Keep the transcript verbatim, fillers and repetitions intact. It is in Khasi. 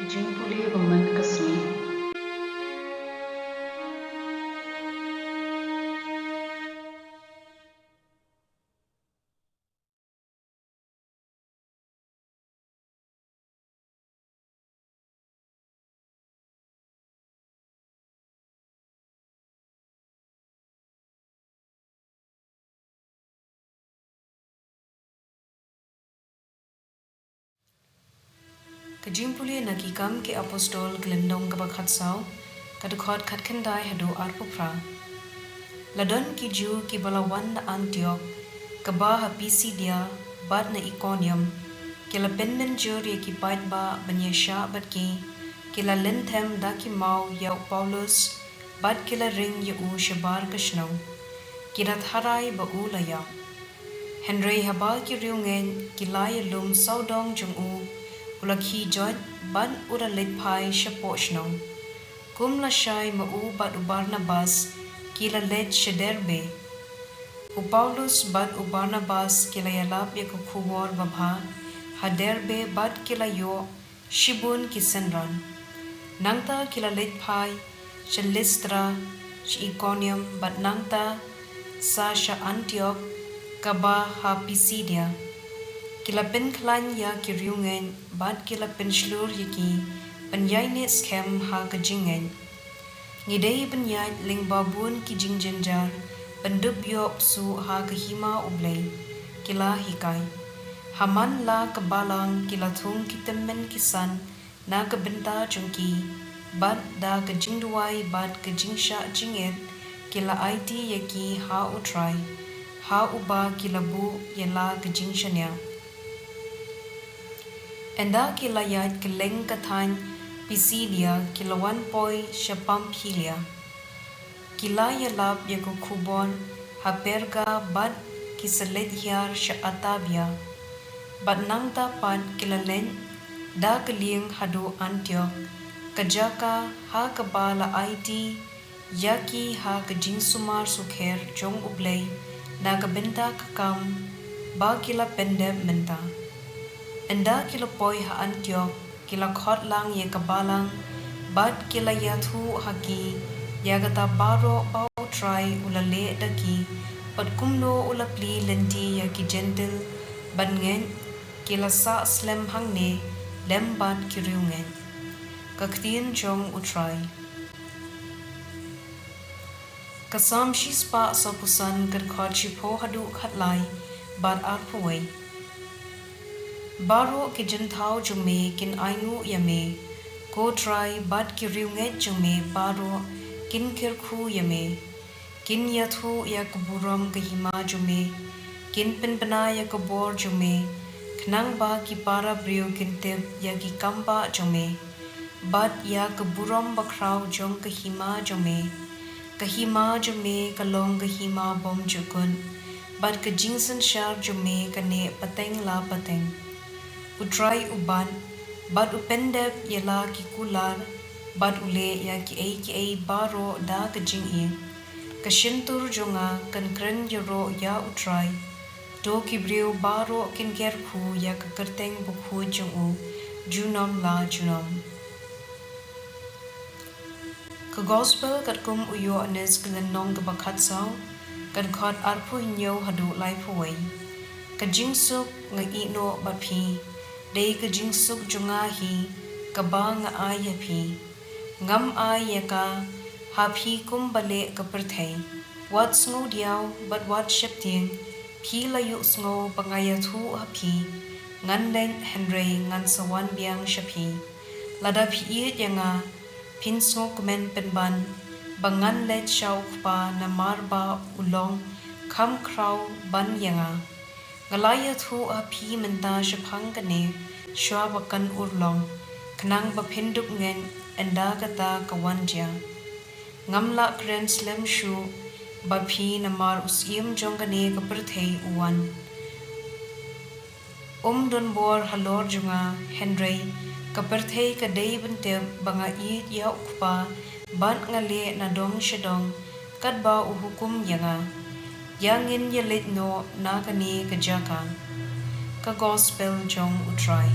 Jingpule ba man ka sngi. Ka jingpule na Ki Kam ki Apostol, ka lynnong kaba khatsaw, ka dkhot khatkhyndai haduh arphew phra. La don ki Jiw kiba la wan na Antiok, kaba ha Pisidia, bad na Ikonium, ki la pynmynjur ïa ki paidbah ban ïashah bad ki, ki la lynthem da ki maw ïa u Paulus, bad ki la ring ïa u shabar ka shnong. Ki da tharai ba u la ïap. Hynrei haba ki riewngeit ki la ïalum sawdong jong u, u la khie joit bad u la leit phai shapoh shnong. Kum lashai ma u bad u Barnabas ki la leit sha Derbe. U Paulus bad u Barnabas ki la ïalap ïa ka khubor babha ha Derbe bad ki la ïoh shibun ki synran. Nangta ki la leit phai sha Listra, sha Ikonium, bad nangta sa sha Antiok, kaba ha Pisidia. Ki la pynkhlaiñ ïa ki riewngeit bad ki la pynshlur ïa ki ban ïaineh skhem ha ka jingngeit. Ngi dei ban ïaid lyngba bun ki jingjynjar ban dup ïoh psu ha ka hima U Blei, ki la hikai. Ha man la ka balang ki la thung ki tymmen ki san na ka bynta jong ki, bad da ka jingduwai bad ka jingshah jingit ki la aiti ïa ki ha U Trai, ha uba ki la buh ïa la ka jingshaniah. Ynda ki la ïaid kylleng ka thaiñ Pisidia ki la wan poi sha Pamphilia. Ki la ïalap ïa ka khubor ha Perga bad ki sa leit hiar sha Atabia. Bad nangta pat ki la leit da ka lieng haduh Antiok, ka jaka ha kaba la aiti ïa ki ha ka jingsumar sukher jong U Blei na ka bynta ka kam ba ki la pyndep mynta. Ynda ki la poi ha Antiok, ki la khot lang ïa ka balang, bad ki la ïathuh ha ki ïa kata baroh ba U Trai u la leh da ki, bad kumno u la plie lynti ïa ki Jentil ban ngeit. Ki la sah slem hangne lem bad ki riewngeit. Ka ktien jong U Trai. Ka Salm shispah sawphew san, ka dkhot shiphew haduh khatlai bad arphew wei. Baroh ki jingthaw jong me kin ainguh ïa me, ko Trai, bad ki riewngeit jong me baroh kin kyrkhu ïa me. Kin ïathuh ïa ka burom ka hima jong me, kin pynbna ïa ka bor jong me, khnang ba ki para briew kin tip ïa ki kambah jong me, bad ïa ka burom bakhraw jong ka hima jong me. Ka hima jong me ka long ka hima bymjukut, bad ka jingsynshar jong me ka neh pateng la pateng. U Trai u bat, bad u pyndep ïa la ki kular, bad u leh ïa kiei kiei baroh da ka jingïeit. Ka shyntur jong nga kan kren ïaroh ïa U Trai. To ki briew baroh kin kyrkhu ïa ka kyrteng bakhuid jong u junom la junom. Ka Gospel katkum u Ïoannis, ka lynnong kaba khatsaw, ka dkhot arphew hynñiew haduh laiphew wei. Ka jingsuk nga ïehnoh bad phi, dei ka jingsuk jong nga hi kaba nga ai ha phi. Ngam ai ïa ka ha phi kumba leh ka pyrthei. Wat sngewdiaw bad wat sheptieng, phi la ïohsngew ba nga ïathuh ha phi, ngan leit hynrei ngan sa wan biang sha phi. Lada phi ïeit ïa nga, phin sngewkmen pynban ba ngan leit sha U Kpa, namar ba u long kham khraw ban ïa nga. Nga la ïathuh ha phi mynta shaphang kane shuwa ba kan urlong, khnang ba phin dup ngeit ynda kata ka wan jia. Ngam lah kren slem shuh bad phi namar u syiem jong kane ka pyrthei u wan. Um don bor halor jong nga, hynrei ka pyrthei ka dei ban tip ba nga ïeit ïa U Kpa, bad nga leh na dong sha dong katba u hukum ïa nga. Ïa ngin ïaleit noh na kane ka jaka. Ka Gospel jong U Trai.